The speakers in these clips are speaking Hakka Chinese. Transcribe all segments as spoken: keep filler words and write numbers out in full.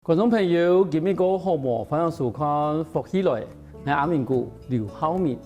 觀眾朋友，今晡日過好無？歡迎收看《福氣來》，𠊎阿明哥劉浩明。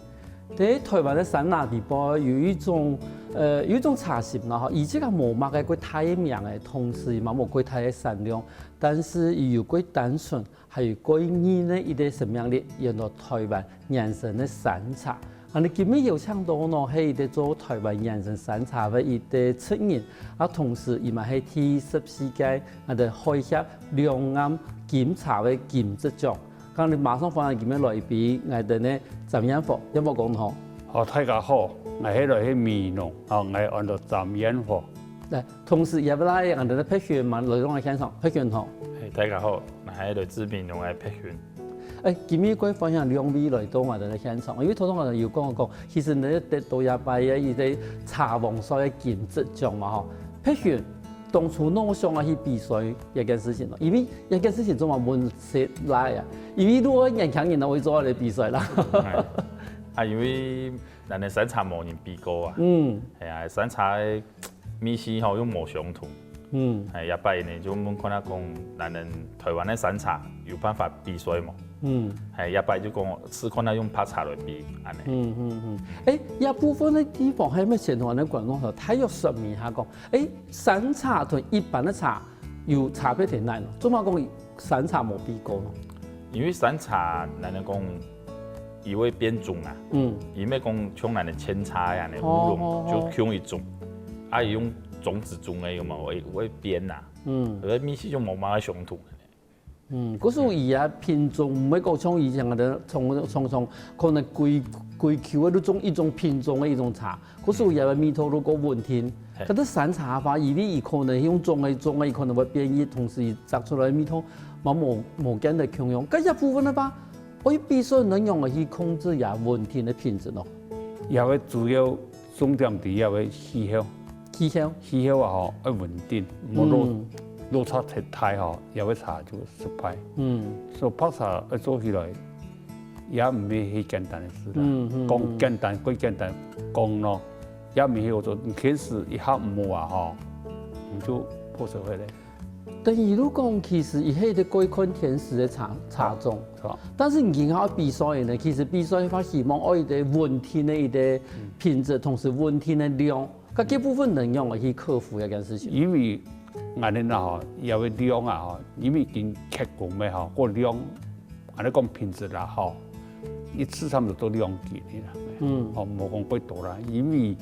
在臺灣个山林裡背，有一種，呃，有一種茶心啦，吼，佢自家無麼个過大个名个，同時嘛無過大个產量，但是佢有過單純，還有過人个一個生命力，安到臺灣原生个山茶。 𠊎等今晡日邀請到呢，係一個做臺灣原生山茶个一個職人，啊，同時佢嘛係第十四屆𠊎等海峽兩岸金茶个金質獎。該𠊎等馬上歡迎今晡日來賓，𠊎等个詹彥和，彥和哥好。好，大家好，𠊎係來自美濃，啊，𠊎安到詹彥和。來，同時也來𠊎等个柏勳嘛來到𠊎現場，柏勳好。欸，大家好，𠊎係來自美濃个柏勳。 欸，今晡日過歡迎兩位來到𠊎等个現場，因為頭先𠊎等有講講，其實你得到這擺个一個茶王賽个金質獎嘛吼。柏勳，當初仰會想愛去比賽這件事情呢？因為這件事情做麼个問題來啊？因為如果年輕人哪會做得來比賽啦？欸，啊，因為𠊎等山茶無人比過啊。嗯。係啊，山茶个味緒吼又無相同。 嗯。欸，這擺呢就問看下講，𠊎等臺灣个山茶有辦法比賽無？嗯。欸，這擺就講試看下用白茶來比，恁呢。嗯嗯嗯。欸，這部分个地方還有無先同𠊎等觀眾朋友大約說明一下講，欸，山茶同一般个茶有差別在哪呢？做麼个講山茶無比過呢？因為山茶，𠊎等講，佢會變種啊。嗯。佢毋係講像𠊎等芡茶恁呢，哦，烏龍，哦，哦。就共一種。啊，佢用種子種个，有無？會，會變啊。嗯。所以味緒就無麼个相同。嗯，故所佢个品種毋會講像以前个常，常，常可能歸，歸區个都種一種品種个一種茶，故所佢个味道如果穩定。嘿。可是山茶个話，因為佢可能用種个，種个，佢可能會變異，同時佢摘出來个味道嘛無，無見得共樣。該這部分个話，愛比賽仰般去控制這穩定个品質呢？這个主要 重點在這个氣候。氣候。氣候啊吼，愛穩定，莫落，嗯。落差忒大吼，這个茶就失敗。嗯。所以白茶愛做起來，也毋係簡單个事啦。嗯，嗯，講簡單，嗯。過簡單講咯，也毋係好做。你天時一下毋好啊吼，你就破損忒咧。 等於就講，其實佢係一個過看天時个茶，茶種。係啊。但是你今下比賽呢，其實比賽个話希望愛一個穩定个一個品質，同時穩定个量。該這部分仰般去克服這件事情。因為𠊎等啊吼，這个量啊吼，因為已經刻工个吼，个量，恁呢講品質啦吼，一次差毋多做兩斤个啦。嗯。吼，無講過多啦，因為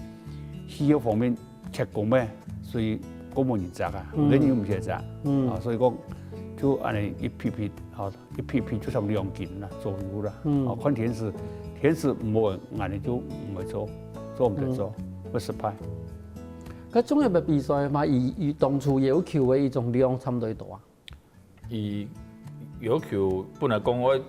氣候方面 刻工个，所以過無人摘啊，嗯。人又毋識摘。嗯。啊，所以講，就恁呢一批批，吼，一批批就差不多兩斤啦，左右啦。嗯。哦，看天時，天時毋好，恁呢就毋會做，做毋得做，嗯。會失敗。該種个比賽嘛，佢，佢當初要求个一種量差不多幾多啊？ 佢要求本來講愛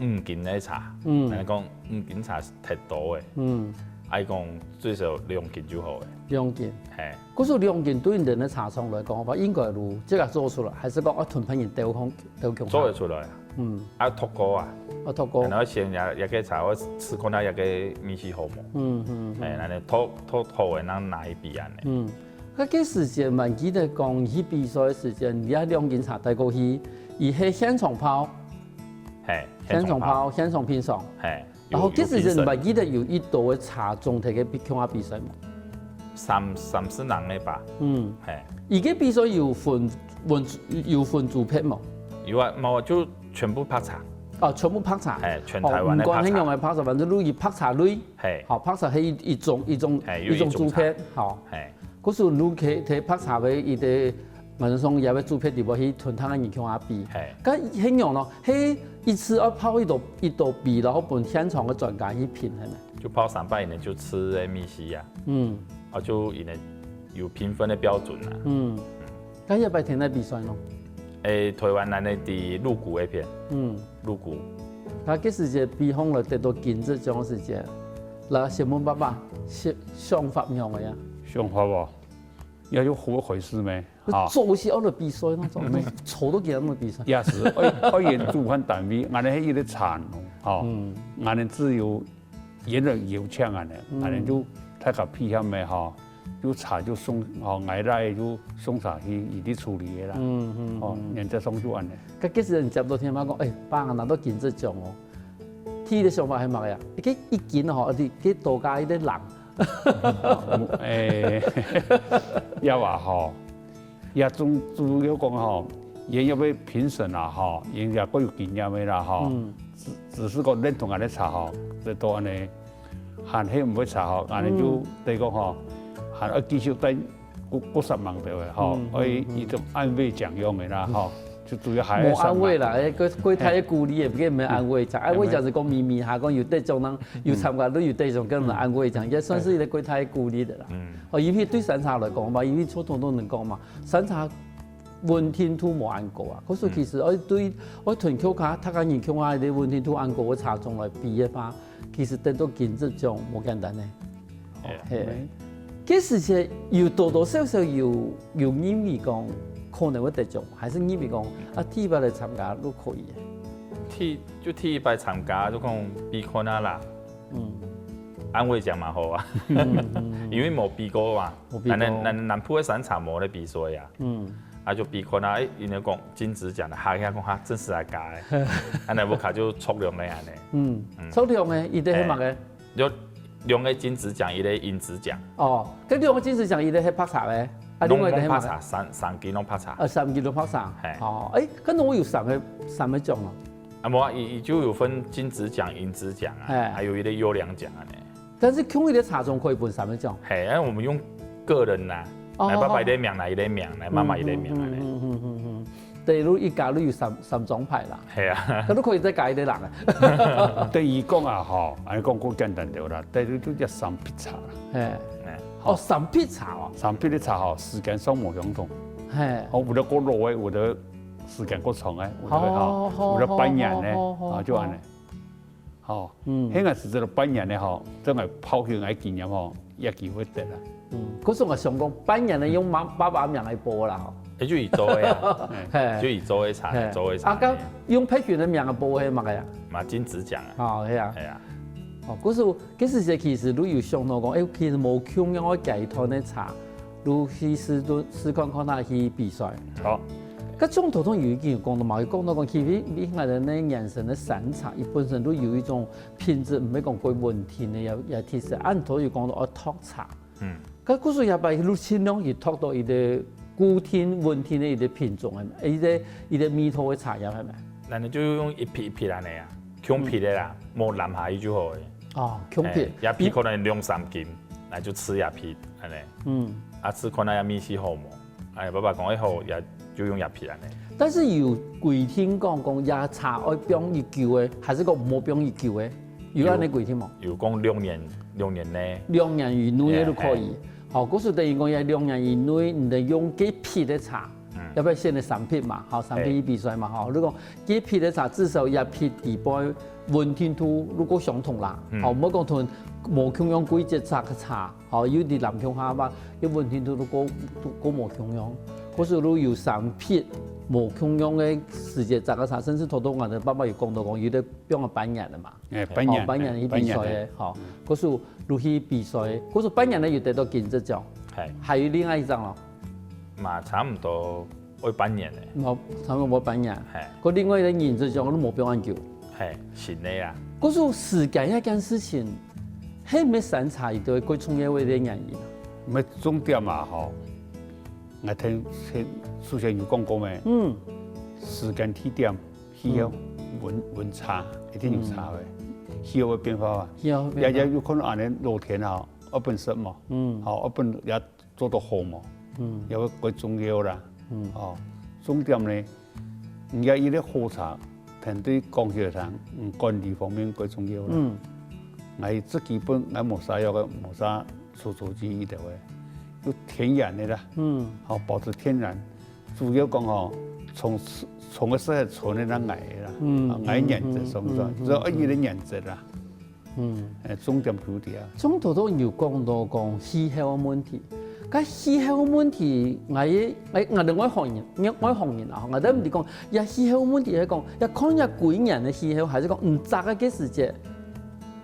五斤个茶，嗯。但係講五斤茶忒多个，嗯。愛講最少兩斤就好个。兩斤。嘿。故所兩斤對你等个茶廠來講，話應該就自家做出來，還係講愛同別人鬥共，鬥共下？做得出來啊。嗯。啊，擇過啊。啊，擇過。然後先這，這个茶，𠊎試看下這个味緒好無？嗯，嗯，嗯。嘿，恁呢擇，擇好个，正拿去比恁呢。嗯。 該个時節，還記得講去比賽个時節，你這兩斤茶帶過去，佢係現場泡，嘿，現場泡，現場泡，現場品嚐。嘿，然後該時節，有，有比賽。你還記得有幾多个茶莊在該比，共下比賽無？三，三四人个吧。嗯。嘿。佢个比賽有分，分，有分組別無？有啊，無，就全部白茶。哦，全部白茶。嘿，全臺灣个白茶。哦，毋管係仰般个白茶，反正就以白茶類。嘿。好，白茶係一，一種，一種，嘿，有一種組別，一種茶。好。嘿。 故所你去，去白茶个一个，晚上也會組別裡背去同別个人共下比。嘿。該係仰呢？係一次愛泡幾多，幾多杯，然後分現場个專家去評，係無？就泡三擺以內就試該味緒啊。嗯。啊，就因為有評分个標準啊。嗯。該這擺在哪比賽呢？欸，臺灣恁呢在鹿谷該片。嗯。鹿谷。該个時節比賽來得到金質獎个時節，來先問爸爸，想，想法仰般啊？想法哦， 也有好个開始咩？啊。做事愛來比賽那種，嗯。坐到幾多比賽？也係，愛，愛演主辦單位，𠊎等係一个茶農，吼。嗯。𠊎等只有演員邀請恁呢，嗯。𠊎等就大家配合咩，吼，有茶就送，吼，𠊎來就送茶去佢等處理个啦。嗯，嗯，吼，嗯。原則上就恁呢。該該時你接到電話講，哎，爸，拿到金質獎哦，第一个想法係麼个啊？該一斤吼，你該多加一个零。哎，也話吼，也總主要講吼，因為評審啦吼，因也較有經驗个啦吼，嗯。只只是講認同恁呢查吼，這都恁呢，還係毋會查吼，恁呢就嗯。等於講吼，還愛繼續等 過過十萬條个吼，嗯，愛一種安慰獎樣个啦吼，就主要還係無安慰啦，哎，過過大个鼓勵也毋係安慰獎，安慰獎係講明明下講有得獎人有參加，都有得獎，跟人安慰獎，也算是一个過大个鼓勵个啦。嗯，哦，因為對山茶來講嘛，因為傳統都能講嘛，山茶穩定度無恁高啊，可是其實愛對愛同其他大家人共下个穩定度恁高个茶種來比个話，其實得到金質獎無簡單呢。 係。該時節有多多少少有有認為講可能會得獎，還係認為講啊，第一擺來參加就可以个？第就第一擺參加就講比看啊啦，嗯，安慰獎嘛好啊，因為無比過嘛，無比過。南南南部个山茶無咧比賽啊，嗯，啊就比看啊，哎，人家講金質獎个，哈，人家講哈，真實還假个，啊那屋下就促量个恁呢，嗯，促量个，一定係麼个？ 有兩个金質獎，一个銀質獎。哦，該兩个金質獎，一个係白茶个，啊，另外一个係麼个？攏白茶，三三支攏白茶。呃，三支攏白茶。嘿。哦，哎，可能我有三个三个獎哦。啊，無啊，伊伊就有分金質獎、银質獎啊，嘿。還有一个優良獎啊呢。但是共一个茶種可以分三个獎。嘿，那我們用個人啦，哦，來爸爸一个名，來一个名，來媽媽一个名啊呢。嗯嗯嗯嗯嗯。 對，你一家你有三三張牌啦。係啊。該你可以再加一个人啊。對於講啊吼，恁呢講較簡單點啦，對，你就叫三批茶啦。嘿。哦，三批茶哦。三批个茶吼，時間上無相同。嘿。哦，有个較老个，有个時間較長个，有个吼，哦，有个半年个，哦，就恁呢。 吼，嗯，該𠊎係做半年个吼，正來泡起𠊎經驗吼，也機會得啦。嗯，可是𠊎想講半年个用媽爸爸名來報啦吼。哎，就以做个啊，嘿，就以做个茶，嘿，做个茶。啊，該用培訓个名來報係麼个呀？嘛金質獎啊。哦，係啊。係啊。哦，可是該時節其實你有想到講，哎，其實無共樣个階段个茶， 你去試都試看看啊去比賽。好。該中途中有一句有講到嘛，有講到講，其實你看人个原生个山茶，佢本身都有一種品質，毋係講過穩定个，也也其實按頭有講到哦，托茶。嗯。該故所也把你盡量去托到一个固定穩定个一个品種个，一个一个味道个茶葉，係咪？那你就用一批一批恁呢啊，共批个啦，無濫下去就好个。哦，共批。哎，一批可能兩三斤，那就試一批，恁呢。 嗯。啊，試看啊，也味緒好無？哎，爸爸講，哎，好，也就用這批恁呢。但是有規定講，講這茶愛放幾久个，還係講無放幾久个？有恁呢規定無？有講兩年，兩年內。兩年以內个就可以。嘿，嘿。好，故所等於講，這兩年以內，你得用該批个茶，嗯。要不然選个三批嘛，好，三批，嘿。一比賽嘛，好。如果該批个茶至少一批底背穩定度如果相同啦，嗯。好，毋好講同無共樣季節茶个茶， 好，有啲南共下嘛，一穩定度都過都過無共樣，或是都有三批無共樣个時節摘个茶，甚至頭頭𠊎个爸爸有講到講，有个放个半年个嘛，哎，半年，哦，半年去比賽个，哎，半年，哎。好，可是都去比賽，可是半年个有得到金質獎，嘿。還有另外一張咯。嘛，差毋多愛半年个。哦，差毋多愛半年。嘿。可另外一个銀質獎都無放恁久。嘿，新个啊。可是時間這件事情， 係毋係山茶佢个過重要个原因啊？毋係重點啊吼，𠊎聽，聽主持人有講過咩？嗯。時間、地點、氣候、嗯。溫，溫差，一定有差个。嗯。氣候个變化啊。氣候个變化。也，也有可能恁呢，熱天啊，愛分濕嘛。嗯。好，愛分也做到好嘛。嗯。也會過重要啦。嗯。哦，重點呢， 你愛一粒好茶，團隊講起來聽，嗯，管理方面最重要啦。嗯。𠊎最基本，𠊎無啥藥个，無啥除草劑一條个，有天然个啦。嗯。好，保持天然。主要講吼，從，從个時候存个那矮个啦，嗯，啊，矮原則上个，嗯，嗯，嗯，只要一个原則啦。 嗯。誒，重點就在啊。中途都有講到講氣候个問題，該氣候个問題，𠊎也，𠊎，𠊎另外行人，另外行人啊，𠊎都毋知講，也氣候个問題係講，也看也幾年个氣候，還係講毋摘个該時節，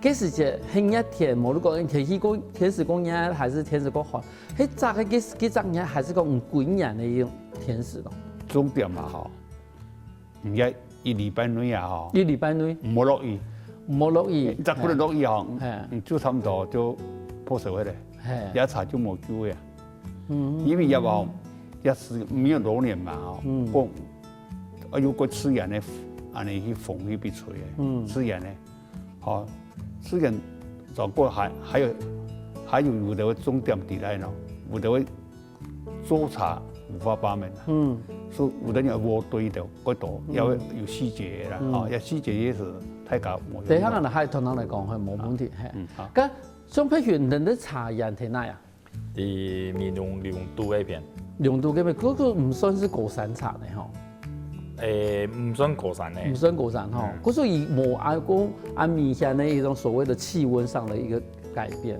該時節係熱天，無論講天氣過，天時過熱，還係天時過寒，係摘个該，該隻熱，還係講幾年个一種天時咯。重點嘛吼，你看一禮拜內啊吼，一禮拜內，毋好落雨，毋好落雨，再不能落雨吼，嘿。嗯，就差不多就泡熟个咧，嘿。這茶就無救个啊。嗯。因為也無，也係沒有流年嘛吼，嗯。過，啊，又過自然个，恁呢去風去被吹个，嗯。自然个，吼，自然，總過還，還有，還有有的會重點地帶咯，有的會 做茶五花八門啊。嗯。所以有的人愛挖堆的，過多，嗯。要有細節啦，嗯。吼，要細節也是大家無用。等一下，𠊎等下同人來講，嘿，無問題，嘿。嗯，好。該像譬如恁个茶園在哪啊？在美濃龍都該片。龍都該片，該个毋算係高山茶呢，吼。 誒，毋算高山呢。毋算高山吼，嗯。可是佢無恁講恁明顯个一種所謂的氣溫上的一個改變。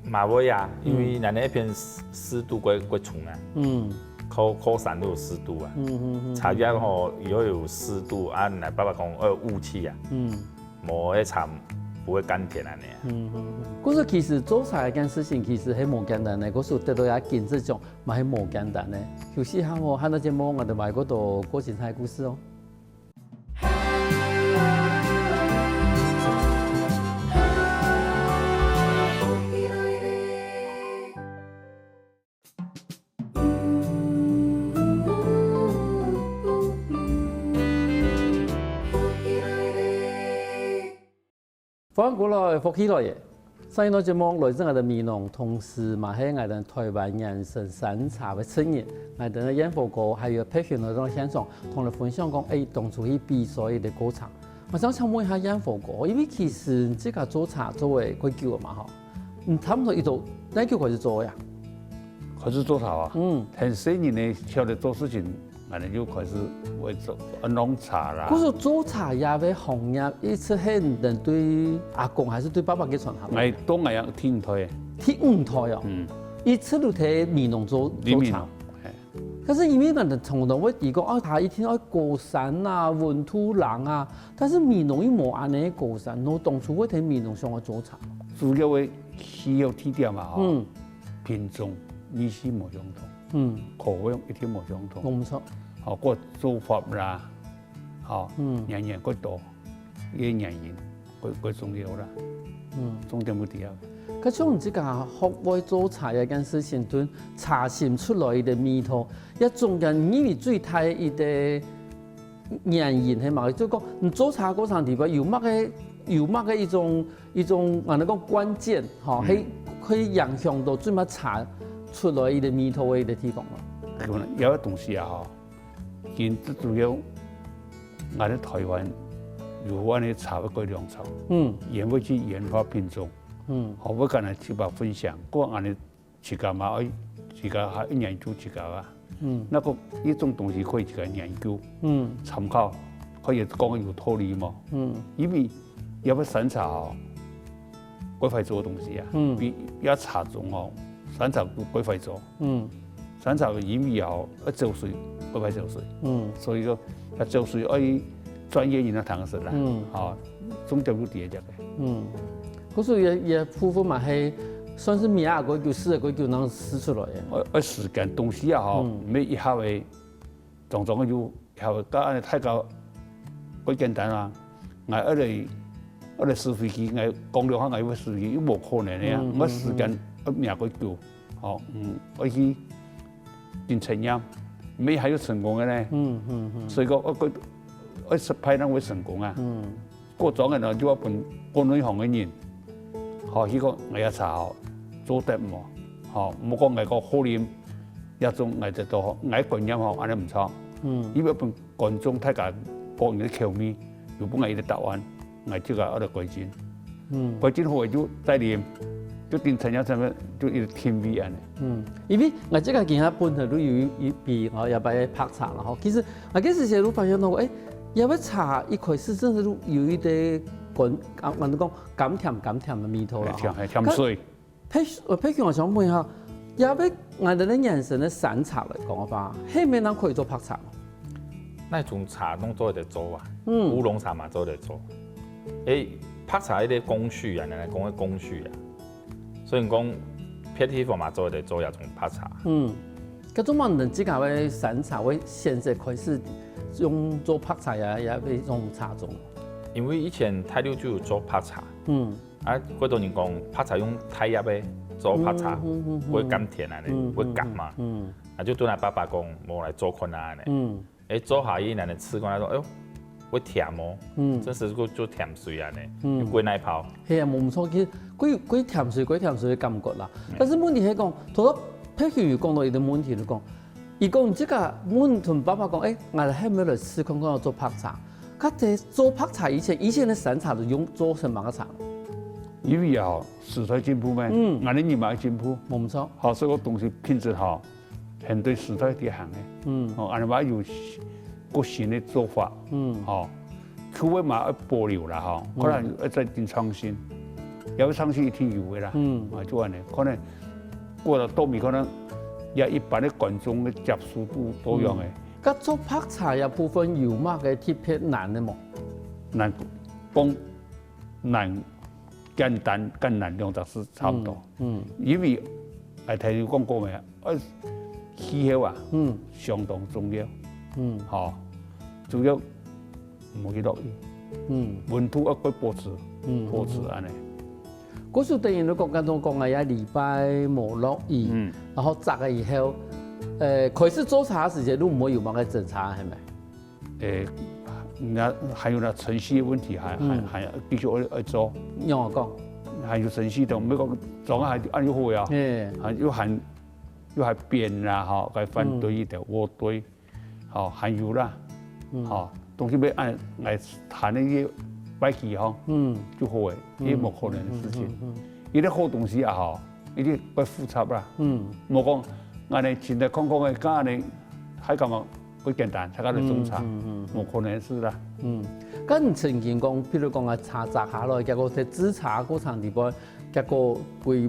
嘛會啊，嗯。因為咱那片濕，濕度過，過重啊。嗯。靠，靠山都有濕度啊。嗯，嗯，嗯，嗯。茶葉吼，以後有濕度啊，來爸爸講，呃，霧氣啊。嗯。無，該茶毋會甘甜恁呢啊。嗯，嗯，嗯。可是其實做茶這件事情其實還無簡單呢，可是得到也見這種 嘛係無簡單呢。休息下吼，下段節目𠊎等還過多過精彩故事哦。歡迎過來，福氣來了！上一段節目來自𠊎等美濃，同時嘛係𠊎等臺灣原生山茶个承人，𠊎等个彥虎哥還有培訓來到現場，同𠊎等分享講，誒，當初去比賽个過程。𠊎想請問一下彥虎哥，因為其實你自家做茶做了幾久了嘛吼，你差不多一做，哪久開始做个呀？開始做茶啊？嗯。很細人呢，曉得做事情， 恁呢就開始會做，啊，弄茶啦。故所做茶葉个行業，一直係你等對阿公還係對爸爸个傳下來？𠊎到𠊎也第五代。第五代哦。嗯。一直都在美濃做，在美濃，做茶。嘿。可是因為𠊎等從頭會知講，哦，茶一定愛高山啊，溫度冷啊，但是美濃又無恁呢高山，你當初會在美濃想愛做茶？主要个需要地點嘛，吼。嗯。品種、意思無相同。 嗯。口味一定無相同。無錯。吼，過做法啦，吼，嗯。原因過多，這个原因過，過重要啦。嗯。重點不在啊。可像你自家學會做茶這件事情，同茶心出來个味道，這中間你認為最大个一個原因係麼个？就講你做茶過程裡背有麼个，有麼个一種 一種，啊，𠊎等講關鍵，吼，嗯。係，係影響到最尾茶出來个味道个一個地方咯。這個東西啊，吼，其實最主要，𠊎等臺灣有關个茶个改良場，嗯。也會去研發品種，嗯。吼，𠊎等自家分享，過𠊎等 自家嘛愛，自家還愛研究自家啊。嗯。該个一種東西可以自家研究，嗯。參考，可以講有道理無？嗯。因為這个山茶哦，過壞做个東西啊，嗯。比這茶種哦，山茶過壞做。嗯。山茶因為哦，愛走水，過壞走水。嗯。所以講，愛走水愛專業人來談个事啦。嗯。吼，重點就在這个。嗯。 故所也，也部分嘛係算係名个規矩、時个規矩，能試出來个。愛，愛時間，東西啊吼，嗯。毋係一下仔，種種个就一下仔，該恁呢大家，過簡單啊！𠊎愛來，愛來試飛機，𠊎講兩下，𠊎愛試飛機，又無可能个啊！嗯，𠊎時間，嗯，嗯。愛名个久，吼，嗯，愛去定測驗，毋係一下就成功个呢。嗯，嗯，嗯。所以講，愛過，愛失敗正會成功啊！嗯。 過莊个呢，就愛分國內行个人，吼，去講𠊎這茶吼，做得無？吼，毋好講𠊎講好啉，這種𠊎得到，𠊎觀念吼，恁呢毋著。嗯。佢愛分觀眾大家個人个口味，有分𠊎一個答案，𠊎就愛來改進。嗯。改進好个就再啉，就定測驗上面就一個定位恁呢。嗯，因為𠊎自家今下本身都有一，一杯，吼，也擺白茶啦，吼。其實 啊，該時節就發現到，誒，這个茶一開始真係有一個甘，啊，𠊎等講甘甜甘甜个味道啦，吼。甜，甜水。可，譬，呃，譬如𠊎想問一下，這个𠊎等个原生个山茶來講个話，係毋係正可以做白茶？該種茶攏做得做啊，嗯。烏龍茶嘛做得做。誒，白茶一個工序啊，人家講个工序啊。 所以講，別地方嘛做得做這種白茶。嗯，該做麼你自家个山茶會選擇開始用做白茶也也會用茶種。因為以前大陸就有做白茶，嗯，啊，過多人講白茶用大葉个做白茶，嗯嗯嗯嗯會甘甜啊呢，嗯會甘嘛，嗯嗯啊，就對𠊎爸爸講，無來做看啊呢，嗯，誒，做下去呢，試看，佢講，哎喲，會甜哦，嗯，真係个做甜水啊呢，嗯，有過奶泡，係啊，無錯，其實過過甜水，過甜水个感覺啦。但是問題係講，頭頭佩君有講到一個問題，就講，佢講自家問同爸爸講，誒，𠊎係毋係來試看看做白茶？佢在做白茶以前，以前个山茶都用做成麼个茶？因為啊，時代進步咩，嗯，𠊎等人嘛愛進步，無錯，好，所以講東西品質好，很對時代在行个，嗯，哦，恁樣嘛有個新个做法，嗯，好，口味嘛愛保留啦，吼，可能愛再更創新，也愛創新一定有个啦，嗯，啊，就恁樣，可能過了到尾可能也一般个觀眾个接受度多樣个。該做白茶這部分有麼个特別難个無？難講難，簡單跟難兩隻字差毋多，嗯，因為，哎，頭先有講過未啊？呃，氣候啊，嗯，相當重要，嗯，吼，主要毋好去落雨，嗯，溫度愛過保持，嗯，保持恁樣。故所等於你講，剛剛講个，這禮拜無落雨，嗯，然後摘了以後，呃，開始做茶个時節，你毋會有麼个爭差，係無？誒，該還有該程序个問題，還還還繼續愛愛做。仰仔講？還有程序个，毋係講做啊還恁樣好啊，係，還又還又還變啦，吼，該反對一條，我對，吼，還有啦，吼，東西愛恁來談一個拜期吼，嗯，就好誒，也無可能个事情。一個好東西也好，一定會複雜啦，嗯，莫講恁樣現在看看个，該恁樣還感覺 會簡單，大家來種茶，嗯嗯嗯，無可能个事啦。嗯，該你曾經講，譬如講啊，茶摘下來，結果在製茶過程裡背，結果歸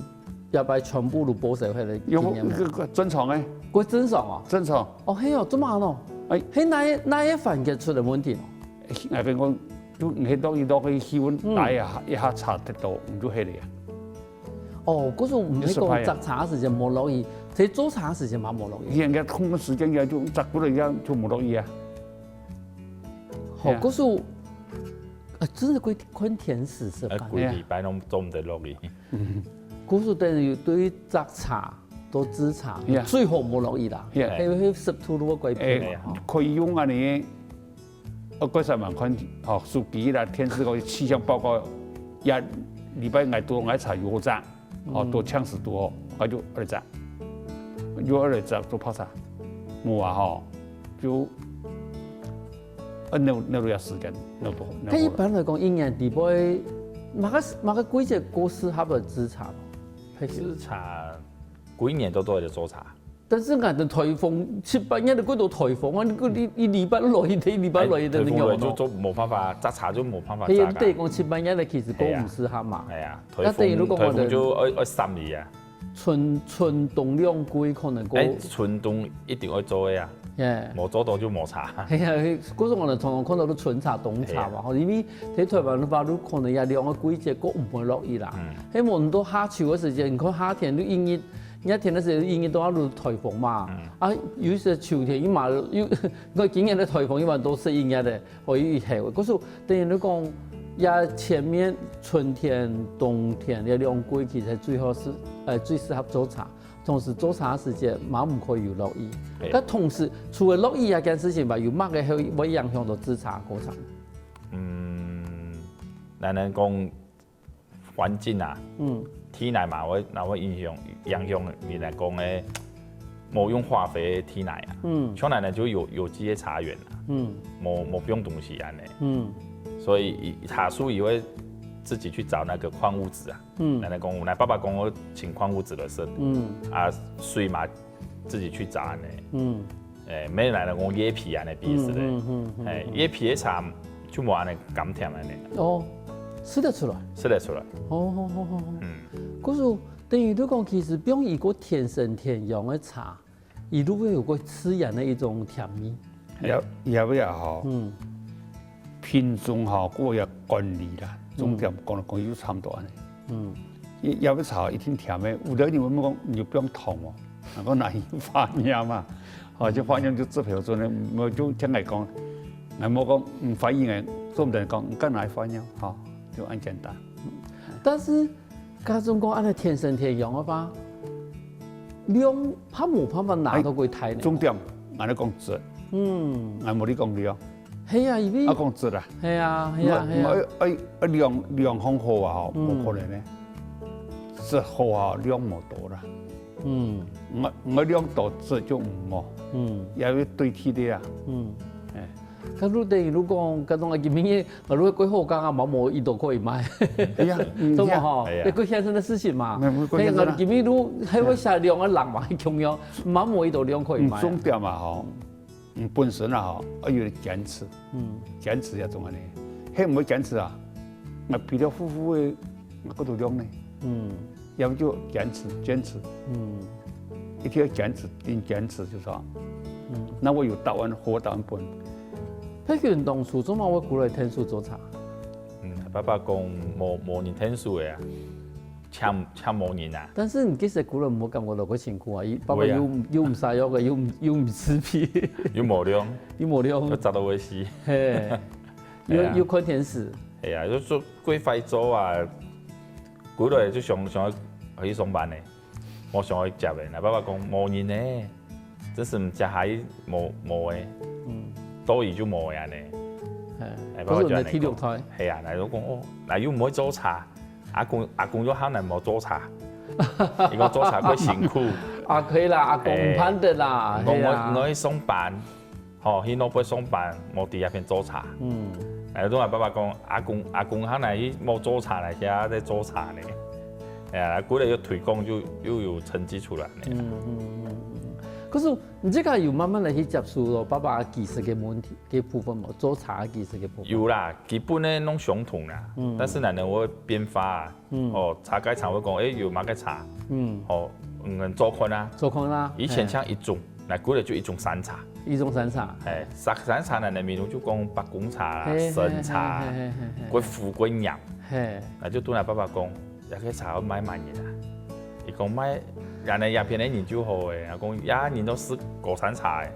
一擺全部都保守下來个經驗無？有，有，有，正常个。會正常哦？正常。哦，係哦，做麼个咯？哎，係哪一哪一環節出了問題咯？哎，𠊎跟你講，就你落雨落去氣溫大一下，一下差忒多，你就黑了呀。 哦，故所毋係講摘茶个時節無落雨，在做茶个時節嘛無落雨。佢應該空个時間也就摘過來也就無落雨啊。好，故所，呃，真係看天時係吧？哎，幾禮拜攏做毋得落雨。故所等於對於摘茶到製茶，最好無落雨啦，因為濕度會改變。哎，可以用啊你。 呃，過三萬看，吼，手機啦、電視个氣象報告，也禮拜𠊎都愛查有好摘，吼，都強勢都好，𠊎就愛摘，又愛摘做白茶，無啊吼，就，呃，那那个時間，那不那不。佢一般來講，一年底背，麼个麼个季節過適合个製茶咯？製茶，過一年都做得做茶。 但是𠊎等颱風，七八月个過多颱風啊，你个你一禮拜落雨，一禮拜落雨，等你用咯。颱風來就做無辦法，摘茶就無辦法摘啊。係啊，等於講七八月个其實過毋適合嘛。係啊，颱風，那等於如果我等颱風就愛愛三日啊。春春冬兩季可能過。哎，春冬一定愛做个啊，係，無做到就無茶。係啊，故所我等常常看到都春茶、冬茶嘛，吼，因為在臺灣个話，你可能也兩个季節過毋會落雨啦。係無你到夏秋个時間，你看夏天你一日 熱天个時節，一日到下都颱風嘛。啊，有一些秋天，一嘛又，我今年个颱風一般都係一日个，哦，一下。可是等於你講，也前面春天、冬天這兩季其實最好係，呃，最適合做茶。同時做茶个時節，嘛毋可以有落雨。該同時，除了落雨這件事情吧，有麼个會會影響到製茶過程？嗯，難難講 環境啊，嗯，天氣嘛，會，那會影響影響你來講个，無用化肥个天氣啊，嗯，像𠊎等就有有機个茶園啊，嗯，無無放東西恁樣，嗯，所以茶樹佢會自己去找那個礦物質啊，嗯，𠊎等講，𠊎爸爸講愛尋礦物質來食，嗯，啊，水嘛自己去找恁樣，嗯。 誒，無人講葉皮恁樣比食个，誒，葉皮个茶就無恁樣甘甜恁樣。哦，食得出來。食得出來。哦，好好好好。嗯，故所等於你講，其實放佢个天生天養个茶，佢都會有个自然个一種甜味。也也會啊吼。嗯，品種吼，過也管理啦，重點講來講去就差毋多恁樣。嗯，也也會茶一定甜个，有个人會講你就放糖哦，人講拿去發酵嘛。哦，就發音就做標準个，無就聽𠊎講，𠊎無講，嗯，發音个，做毋得講，你干哪發音，吼，就恁簡單。但是，家中講恁樣天生天養个話，量怕無辦法拿到幾大呢。重點，𠊎來講質，嗯，𠊎無你講量，係啊，因為，啊講質啊，係啊，係啊，係啊，我我我量量好好啊，吼，嗯，無可能呢，質好啊，量無多啦。 嗯，𠊎𠊎量多質就毋好，嗯，也有對比个啊。嗯，哎，假如等於如果講，假如講今晡日，假如過好價啊，毛毛一斗可以賣，哎呀，嗯，做麼好？哎呀，這個現成的事情嘛。那不過現成的。嘿，今晡日如還會下量啊，冷嘛，共樣，毛毛一斗量可以賣。嗯，重點嘛吼，嗯，本身啊吼，要有堅持，嗯，堅持要做安尼，嘿，毋會堅持啊，那比較負負个，那个都量呢。嗯。 要就堅持，堅持，嗯，一定要堅持，一定堅持就係，嗯，那我有答案，好答案分。佩君當初做麼會過來𢯭手做茶？嗯，爸爸講無無人𢯭手个啊，請請無人啊。但是你其實過來無感覺到个辛苦啊，爸爸又又毋使藥个，又毋又毋施肥，又無量，又無量，又扎到會死。嘿，又又看電視。係啊，就做規劃做啊。 過來就想想愛去上班呢，無想愛接个。𠊎爸爸講無人呢，真係毋接下去無無个，嗯，到時就無个安尼。哎，爸爸就安尼講。係啊，𠊎就講哦，𠊎又毋會做茶，阿公阿公又喊𠊎無做茶，佢講做茶過辛苦。啊，可以啦，阿公毋盼得啦，我我我去上班。 吼，去外背上班，無在這片做茶。嗯，哎，都𠊎爸爸講，阿公阿公還來去無做茶來，現在在做茶呢。哎呀，過來又推廣，又又有成績出來呢。嗯嗯嗯嗯。可是你這個有慢慢來去接觸咯，爸爸技術个問題，个部分無，做茶技術个部分。有啦，基本个攏相同啦，嗯，但是奶奶會變化啊。 嗯，哦，茶界常會講，哎，有麼个茶？嗯，哦，嗯，做看啊，做看啊，以前像一種，來過來就一種山茶，一種山茶，哎，山山茶呢，內面就講伯公茶啦、生茶啦，過苦過甜，嘿，那就對𠊎爸爸講，這個茶愛賣麼人啊？佢講賣，原來這片个人就好誒，佢講呀，人都食高山茶誒。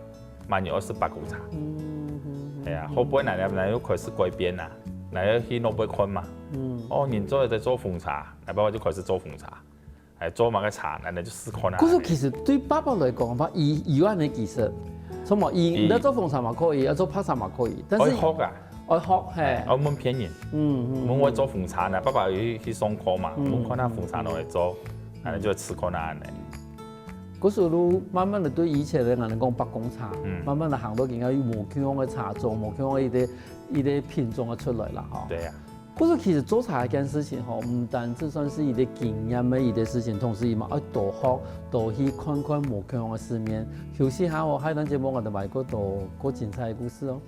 麼人愛食伯公茶。嗯，係啊，後背𠊎𠊎又開始改變啦，𠊎又去外背看嘛。嗯，哦，人做得做紅茶，𠊎爸爸就開始做紅茶，哎，做麼个茶，𠊎就試看啊。可是其實對爸爸來講，佢有恁个技術，什麼，佢愛做紅茶嘛可以，愛做白茶嘛可以，但是愛學啊，愛學，嘿，愛問別人。嗯嗯，問𠊎做紅茶呢，爸爸有去去上課嘛，問看下紅茶拿來做，𠊎就試看啊恁樣。 故所就慢慢个對以前个𠊎等講伯公茶，慢慢个行到今下有無共樣个茶種，無共樣个一個一個品種个出來啦吼。對啊。故所其實做茶這件事情吼，毋單只算係一個經驗个一個事情，同時佢嘛愛多學，多去看看無共樣个世面。休息下吼，下一段節目𠊎等還過多過精彩个故事哦。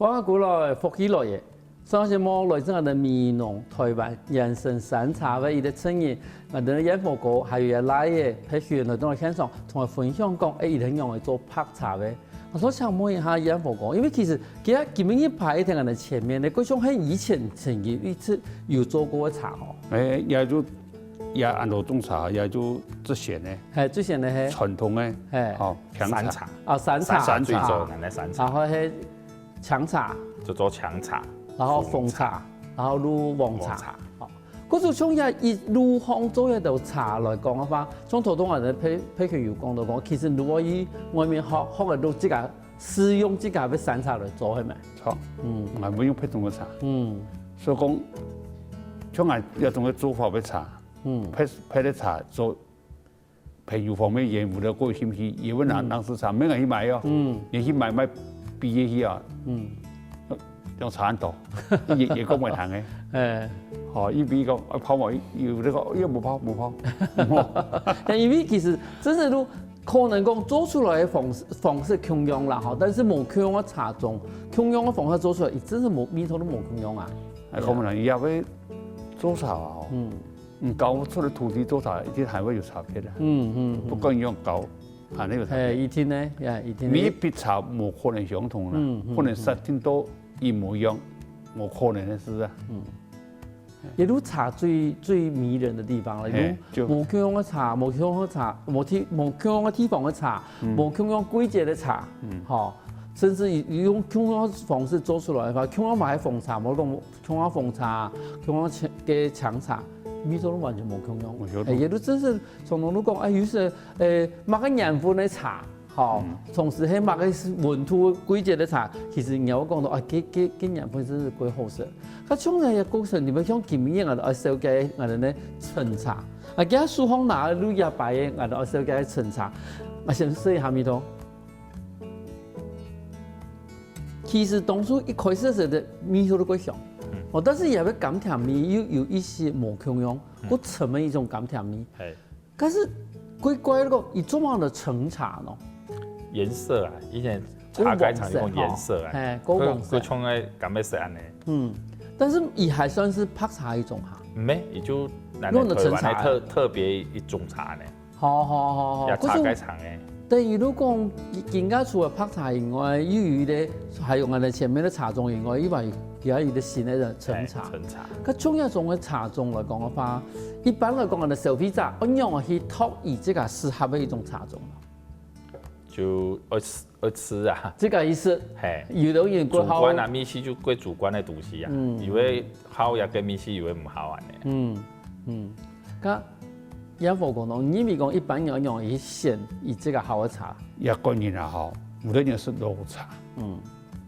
歡迎過來，福氣來了！上節目來自𠊎等美濃臺灣原生山茶个一個成員，𠊎等个煙火哥，還有佢倈仔，培訓來到現場，同𠊎分享講，哎，佢等仰仔做白茶个。𠊎想請問一下煙火哥，因為其實佢今晡日排在𠊎等前面个，該種係以前曾經一直有做過个茶吼。哎，也就也安到種茶，也就之前个，嘿，之前个嘿，傳統个，嘿，哦，薔茶，山茶，哦，山茶，山茶最早个山茶，然後嘿， 薔茶，就做薔茶，然後紅茶，然後就黃茶。黃茶。哦，故所像這一路項做這兜茶來講个話，像頭先𠊎等佩佩君有講到講，其實如果去外面學，學个都自家試用自家个山茶來做，係無？著，嗯，𠊎毋用別種个茶，嗯，所以講，像𠊎這種个做法个茶，嗯，別別个茶做 朋友方面，煙火哥个過興趣，也會拿當時茶，無人去買哦。嗯，你去買賣畢業去啊，嗯，用茶恁多，也也講袂通个。哎，吼，一比講啊泡沫，有那個又無泡無泡，無。但因為其實真正都可能講做出來个方式方式共樣啦，吼，但是無共樣个茶種，共樣个方式做出來，真正無味道都無共樣啊。哎，可能也會做茶啊，吼。嗯。你搞出來土地做茶，一定還會有差別个。嗯嗯，不管用搞，還係有差別。係，一定呢，呀，一定呢。每一筆茶無可能相同啦，嗯嗯，可能設定到一模一樣，無可能个事啊。嗯，也就茶最最迷人的地方了。係，就無共樣个茶，無共樣个茶，無地無共樣个地方个茶，無共樣季節个茶，嗯，吼，甚至於用共樣个方式做出來个話，共樣嘛係紅茶，無講共樣紅茶，共樣个青茶，味道完全無共樣。無相同。欸，也就真正從頭來講，欸，有時，欸，麼个年份个茶，吼，同時係麼个溫度季節个茶，其實你愛講到，啊，這這這年份真係過好食。該像這个過程，你們像今日𠊎兜愛紹介𠊎兜呢陳茶，啊，今日手項拿个就這擺个𠊎兜愛紹介个陳茶，啊，先試一下味道。 其實當初一開始時个味道都過香，哦，但是也會甘甜味，又有一些無共樣，過沉个一種甘甜味。係。但是怪怪个，佢做麼个陳茶呢？顏色啊，以前茶改廠有講顏色啊，係，過黃色。過像个甘白色恁呢。嗯，但是佢還算係白茶一種哈。毋係，佢就用个陳茶，特特別一種茶呢。 好好好好，也茶改廠个。等於如果講，今下除了白茶以外，又有一個，還有𠊎兜前面个茶莊以外，以外，佢還有一個新个陳茶。陳茶。該像這種个茶莊來講个話，一般來講，𠊎兜消費者愛仰般去擇佢自家適合个一種茶莊呢？就愛試愛試啊。這個意思。係。有个人過好。主觀啊，味緒就過主觀个東西啊。嗯。有个好，也个味緒有个毋好恁呢。嗯。 嗯，該楊火鍋呢，你認為講一般人仰般去選佢自家好个茶？這個人啊吼，有个人食老茶，嗯，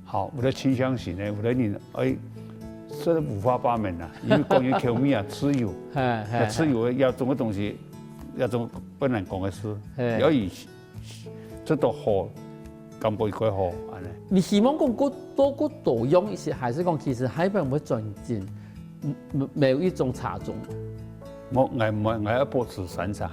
吼，有个清香型个，有个人愛食五花八門啊，因為個人口味啊自由，係係，自由个這種个東西，這種本來講个事，係，要以 這都好，感覺佢較好，恁呢。你希望講過多過多樣一些，還係講其實下擺會轉進，嗯，某一種茶種？無，𠊎無，𠊎愛保持山茶。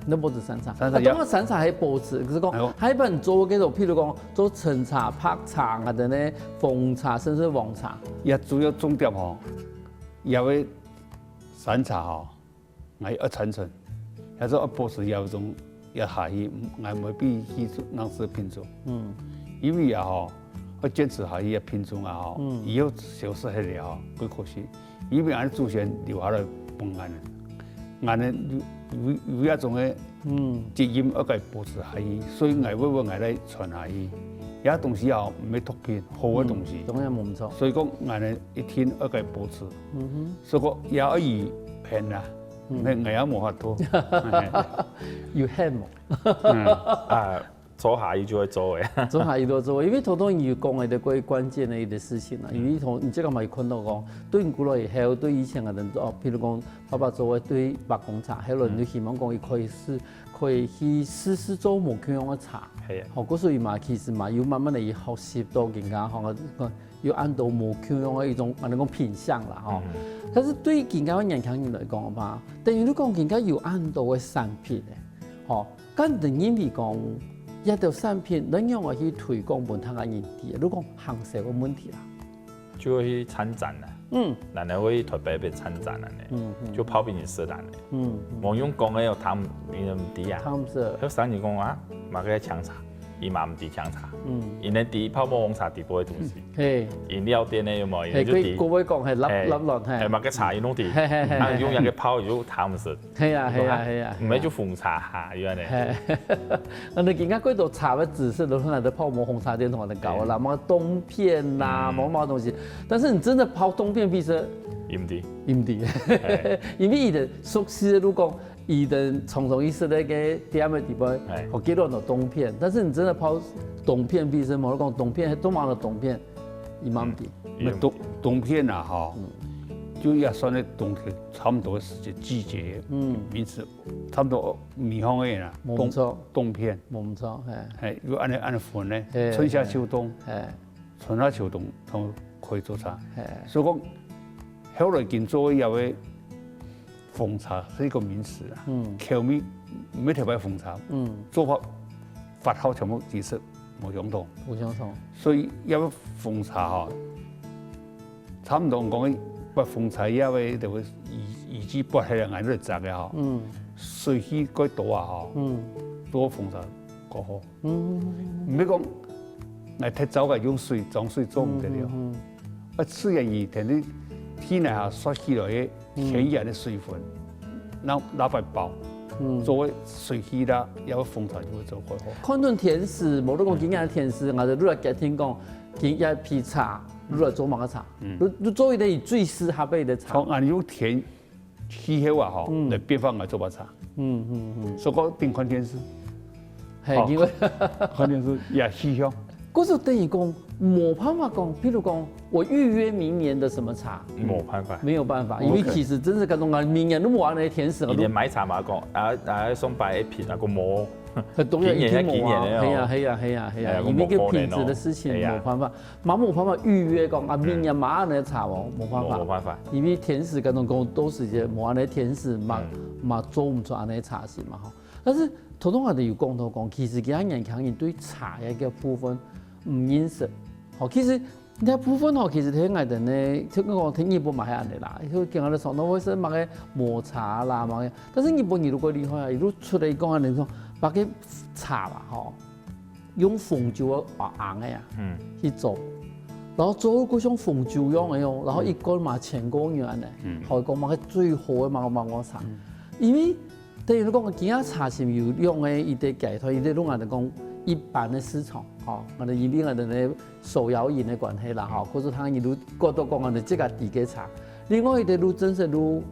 你保持山茶？山茶也，啊，當然山茶係保持，可是講，哎喲，下擺做个，譬如講做陳茶、白茶啊等等，紅茶甚至黃茶。也主要重點吼，也會山茶吼， 𠊎愛傳承，也係愛保持這種也下去，𠊎毋會變去另隻品種。嗯。因為啊吼，愛堅持下去个品種啊吼，嗯，以後消失忒了吼，過可惜。因為𠊎祖先留下來分𠊎等，𠊎等有有有這種个，嗯，基因愛該保持下去，所以𠊎會會𠊎來傳下去。這東西啊，毋係毒品，好个東西。嗯，當然無錯。所以講，𠊎等一定愛該保持。嗯哼。所以講，也愛以騙啊。 嗯。該𠊎也無法度。有喊無？嗯。啊，做下去就會做个。做下去就做，因為頭頭你有講个一個關鍵个一個事情啊，因為頭你這個嘛有看到講，對你過來以後，對以前个人哦，譬如講爸爸做个對伯公茶，後來你就希望講佢可以試，可以去試試做無共樣个茶。係啊。吼，故所以嘛，其實嘛，有慢慢个去學習到人家吼， 有恁多無共樣个一種，恁樣講品相啦吼。嗯。但是對於今下个年輕人來講个話，等於你講今下有恁多个產品咧，吼，該你認為講，這兜產品，咱仰般去推廣分大家人知？你講行銷个問題啦。就會去參展啦。嗯。然後會去台北變參展恁呢，嗯，嗯。就跑分人食恁呢。嗯，嗯。無用講个，有聽，人毋知啊。聽毋識。有生人講啊，麼个青茶，佢嘛毋知青茶。嗯。佢等知泡沫紅茶底部个東西。 嘿。飲料店个有無？嘿，佢等就知。佢，佢會講，嘿，立，嘿，立亂，嘿。嘿，麼个茶佢攏知。嘿，嘿，嘿，啊，嘿，用該个泡，佢就聽毋識。嘿啊，嘿啊，嘿啊，毋係就紅茶哈，有恁呢。嘿。啊，你今下幾多茶个知識，都係在泡沫紅茶店同人搞啦，嘿。麼个凍片啦，嗯。麼个麼个東西。但是你真的泡凍片，其實佢毋知。佢毋知。嘿。因為佢等熟悉个，如果 佢等常常去食該个店个地方，哎。學幾多个凍片，但是你真的泡凍片，比如說，無講凍片，做麼个凍片，佢嘛毋知。嗯，該凍，凍片啊，吼，嗯。就也算係冬天差不多个時節，季節，嗯。名詞，差不多米荒个啦，無錯。凍，凍片。無錯，嘿。嘿，有恁呢，恁呢分呢，嘿，春夏秋冬。嘿。 春夏秋冬，佢可以做茶。嘿。所以講，後來今做个這个紅茶係一個名詞啦。嗯。口味毋係特別紅茶，嗯。做法發酵全部其實無相同。無相同。所以這个紅茶吼，差不多講个發紅茶這个就係以雨季不黑了，俺就摘个吼，嗯，水氣過多啊吼，嗯，多風沙過好。嗯，毋係講，俺忒早个用水裝水裝毋得了。嗯，嗯，嗯。啊，自然雨天的地泥下刷起來个天然的水分，那那白包，嗯，做个水氣啦，要風沙就會做過好。看準天時，無論講今日天時，俺就落來決定講，今日批茶，落來做麼个茶，嗯，你你做一个最適合个一个茶。從俺用天 氣候啊，吼，嗯，來變化來做把茶。嗯，嗯，嗯。所以講，定看電視。嘿，吼，因為看電視也氣象。故所等於講，無辦法講，譬如講，我預約明年的什麼茶，無辦法。沒有辦法，因為其實真是感覺啊，明年都無恁樣天時啊，以前買茶嘛講，啊，啊，上擺一瓶啊，講無，很多人一定無啊，今年的哦。係啊，係啊，係啊，係啊，哎呀，因為一個品質的事情，無辦法。 嘛無辦法預約講啊，明年嘛恁樣茶哦，無辦法。無，無辦法。因為天時跟人講，到時節無恁樣天時嘛，嗯，嘛做毋出恁樣茶係嘛吼。但是頭先𠊎兜有講到講，其實今下年輕人對茶个部分毋認識。吼，其實這部分吼，其實在𠊎兜呢，就講在日本嘛係恁樣啦，就講到上頭會係麼个抹茶啦，麼个。但是日本人如果厲害啊，佢就出來講恁樣講，把个茶啦，吼， 用紅酒个紅个啊，嗯，去做，然後做到像紅酒樣个哦，然後一罐嘛千過銀呢，嗯，好講嘛个最好个芒果芒果茶，因為等於講今下茶係有兩个一个階段，一个用來講一般个市場，吼，𠊎兜因為𠊎兜个手搖飲个關係啦，吼，或者佢一路過到講𠊎兜自家底个茶，另外一个路真係路，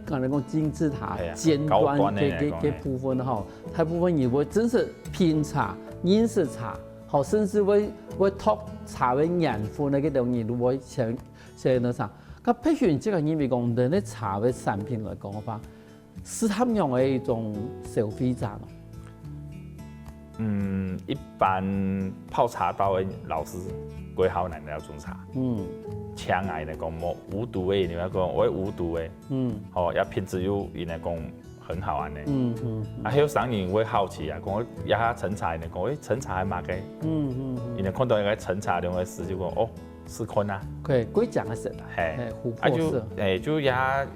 剛才講金字塔尖端个个个部分吼， 大部分人會真實品茶、認識茶，吼，甚至會會讀茶个年份个該種人都會先先那啥。該培訓這个認為講，人个茶个產品來講个話，適合用个一種消費者咯。嗯，一般泡茶道个老師，過好難了種茶。嗯，像𠊎來講，無無毒个，你要講我無毒个，嗯，吼，也品質又應該講 很好恁樣。嗯嗯。啊，還有商人會好奇啊，講這下陳茶呢，講誒陳茶係麼个？嗯嗯。佢等看到一个陳茶兩个字就講哦，試看啊。OK，過獎个色啦，嘿，嘿，琥珀色。啊就誒就這下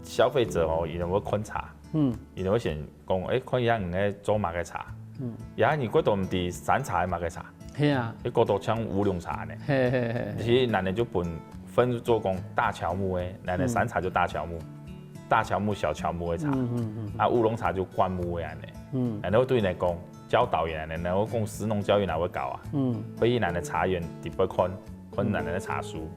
消費者哦，佢等會看茶，嗯，佢等會先講誒，看這下你个做麼个茶，嗯，這下你過多毋知山茶係麼个茶，係啊，你過多像烏龍茶呢，嘿嘿嘿，其實𠊎等就分分做講大喬木个，𠊎等山茶就大喬木。 大喬木、小喬木个茶，嗯嗯嗯，啊烏龍茶就灌木个恁樣。嗯，然後對你來講，教導員呢，然後講食農教育哪會教啊？嗯，會去𠊎等茶園底背看，看𠊎等个茶樹。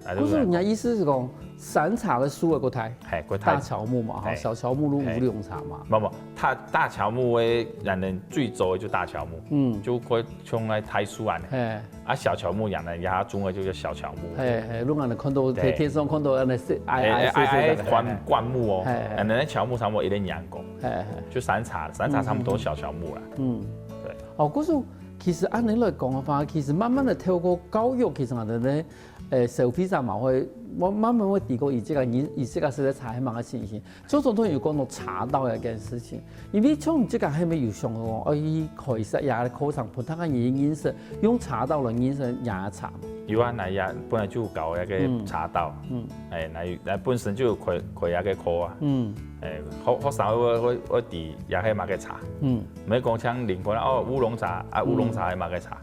啊，可是人家意思是講，山茶个樹个過大，嘿，過大，大喬木嘛，吼，嘿，小喬木就烏龍茶嘛。無無，大大喬木个，𠊎等最早个就大喬木，嗯，就過像該大樹恁樣。嘿，啊小喬木人呢，也種个就叫小喬木。嘿嘿，如果你看到天天上看到恁樣，矮矮矮矮灌灌木哦，哎，那乔木差不多一个年高，哎，就山茶，山茶差不多小乔木啦。嗯，對。哦，故所其實恁樣來講个話，其實慢慢个透過教育，其實𠊎等呢，誒，消費者嘛會，慢慢會知講，佢這个人，佢這个時代茶係麼个情形。 就總統有講到茶道這件事情，因為像這个還沒有想過，哦，佢開設呀課程，不但个認識，用茶道來認識呀茶。有啊，那也本來就有教那个茶道，嗯，哎，那那本身就有開開那个課啊，嗯，哎，學學生會會會知也係麼个茶，嗯，毋係講像林坤哦，烏龍茶啊，烏龍茶係麼个茶，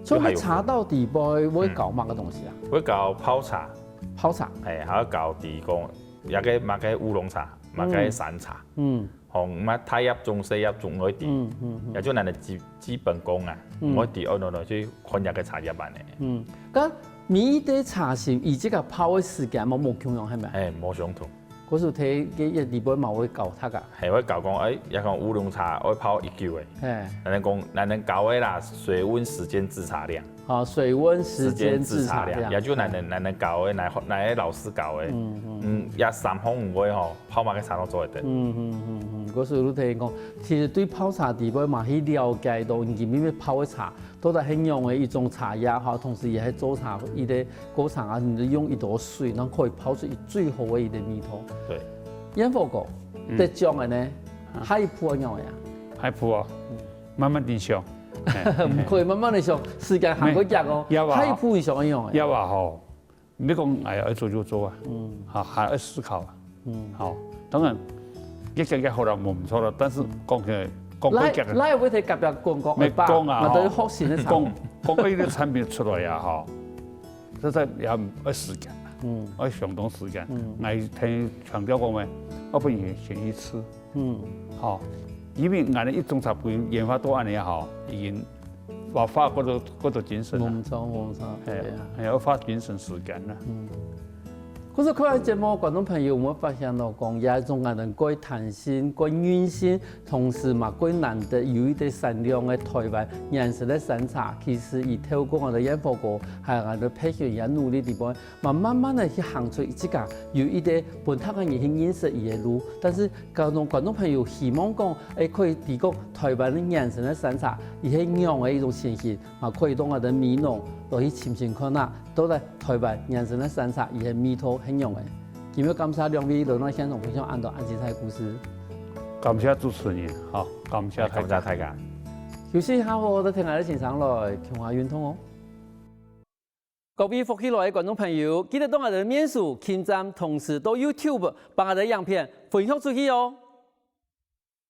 所以茶道底背會教麼个東西啊？會教泡茶，泡茶，哎，還要教知講 也个麼个烏龍茶，麼个山茶，嗯，吼，麼大葉種、細葉種愛知，嗯嗯嗯，也就𠊎等基基本功啊，嗯，愛知，哦，喏喏，去看這个茶葉恁樣。嗯，該每一个茶型，佢這个泡个時間嘛無共樣，係無？哎，無相同。故所在該个裡背嘛會教大家。係，會教講，哎，也講烏龍茶愛泡幾久个，係，𠊎等講，𠊎等教个啦，水溫、時間、製茶量。 哦，水溫、時間、製茶量，製茶量，也就𠊎等𠊎等教个，𠊎𠊎老師教个，嗯嗯，也三項毋會吼，泡麼个茶都做得得。嗯嗯嗯嗯，故所就聽講，其實對泡茶底背嘛去了解到，你今日泡个茶，到底係仰个一種茶葉哈，同時也係做茶一个過程啊，你就用一多水，然後可以泡出最好个一个味道。對，煙火哥，得獎个呢，下一步愛仰个啊？下一步哦，慢慢地想。 毋可以慢慢个想，時間行過遽哦，下一步你想愛仰个？也啊吼，毋係講哎呀愛做就做啊，嗯，哈，還愛思考啊。好，當然，越講越好啦，無毋著啦，但是講起來，講過來講，來，會得隔壁講講，沒講啊，嘛都吼學新个產講品。講到一個產品出來呀，吼，這在也愛時間，嗯愛相當時間。嗯𠊎聽強調講咩，愛分佢先去試，嗯吼，因為𠊎等一種產品研發到恁樣吼，已經要花過多過多精神了，無毋著，無毋著，哎對啊。，還要花精神時間了。可是看完節目，觀眾朋友有無發現咯？講這種𠊎等過彈性、過韌性，同時嘛過難得有一個閃亮个台灣原生个山茶，其實佢透過𠊎等煙火哥，還有𠊎等培訓也努力地方，嘛慢慢个去行出自家有一個分大家人去認識佢个路。但是，教眾觀眾朋友希望講，誒，可以知講台灣个原生个山茶，佢係仰个一種情形，嘛可以當𠊎等美濃落去尋尋看啊。 到底台灣原生个山茶，佢个味道係仰个？今日感謝兩位來到現場分享恁多恁精彩个故事。感謝主持人，好，感謝大家。感謝大家。休息一下，好好仔聽𠊎等先生來，共下運動哦。各位福氣來个觀眾朋友，記得到𠊎等个面書、網站，同時到YouTube，幫𠊎等个影片分享出去哦。